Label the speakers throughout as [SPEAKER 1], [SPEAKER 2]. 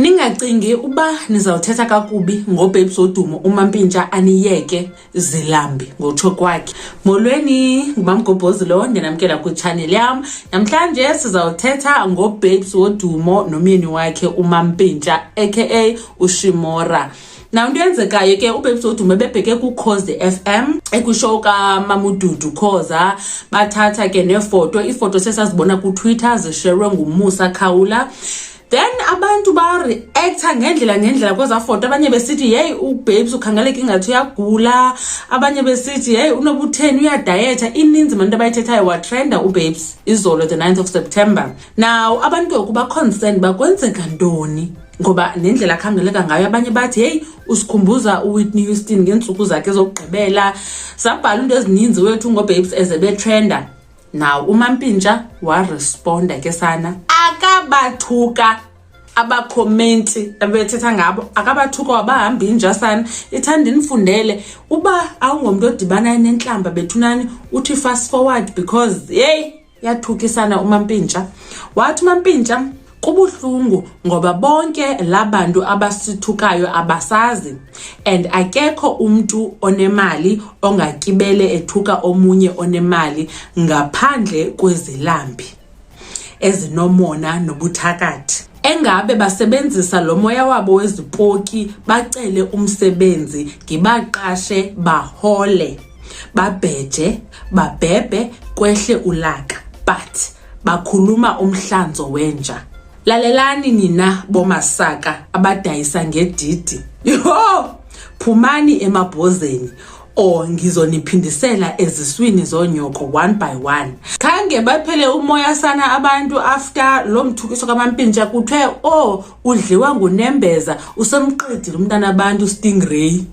[SPEAKER 1] Ningacingi uba nizawuthetha kakubi ngoBabes Wodumo uMampintsha aniyeke zilambi ngotsho kwakhe. Molweni, nguMamgobhozi lo, ndinamkela kwitshaneli yam. Namhlanje sizawuthetha ngoBabes Wodumo nomyeni wakhe uMampintsha aka uShimora. Now into eyenzekayo ke uBabes Wodumo ebebheke kuKhozi FM ekwishow kaMamududu Khoza, bathatha ke neefoto, iifoto sesazibona kuTwitter zisherwe nguMusa Khawula. Then abantu bareacta ngendlela ngendlela kwezaa foto, abanye besithi yeyi uBabes ukhangeleka ingathi uyagula, abanye besithi yeyi unobutheni uyadayetha. Ininzi mani into abayithethayo. Watrenda uBabes izolo the 9th of September. Now abantu ngoku baconcerned uba kwenzeka ntoni ngoba nendlela akhangeleka ngayo, abanye bathi heyi usikhumbuza uWhitney Houston ngeentsuku zakhe zokugqibela. Sabhala into ezininzi wethu ngoBabes eze betrenda. Now uMampintsha waresponda ke sana, akabathuka abakhomenti ebethetha ngabo, akabathuka wabahamba inja sana. Ithanda ndinifundele uba awungomntu odibana nentlamba bethunani, uthi fast forward because yeyi yathukisana uMampintsha. Wathi uMampintsha kubuhlungu ngoba bonke la bantu abasithukayo abasazi and akekho umntu onemali ongatyibele ethuka omunye onemali ngaphandle kwezilambi ezinomona nobuthakathi. Engabe basebenzisa lo moya wabo wezipoki bacele umsebenzi ngibaqashe bahole babheje babhebhe kwehle ulaka, but bakhuluma umhlanzo wenja. Lalelani nina bomasaka abadayisa ngedidi, yho, phumani emabhozeni or ngizoniphindisela eziswini zonyoko one by one. Khange baphele umoya sana abantu after lo mthukiso kaMampintsha, kuthiwe oh udliwa ngunembeza, usemqedile umntana abantu Stingray.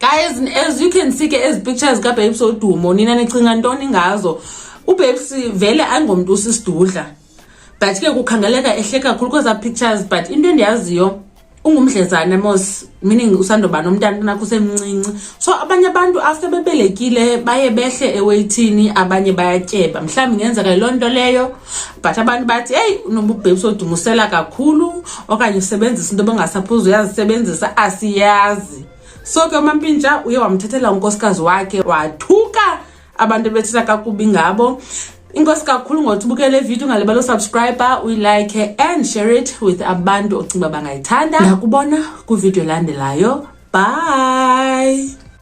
[SPEAKER 1] Guys, as you can see ke ezi pictures kaBabes Wodumo, nina nicinga ntoni ngazo? UBabes vele ayingomntu usisidudla, but ke kukhangeleka ehle kakhulu kwezaa pictures, but into endiyaziyo ungumdlezana mos, meaning usandoba nomntana nakho usemncinci. So abanye abantu after bebelekile baye behle eweyithini, abanye bayatyeba, mhlawumbi ingenzeka yiloo nto leyo. But abantu bathi heyi unoba uBabes Wodumo usela kakhulu okanye usebenzisa into bengasaphuzi uyazisebenzisa, asiyazi. So ke uMampintsha uye wamthethela unkosikazi wakhe, wathuka abantu ebethetha kakubi ngabo. Inkosi kakhulu ngothi ubukele le video, ungalibali usubscribe, uyilike and share it with abantu ocinga bangayithanda. Ndakubona kwividiyo elandelayo. Bye.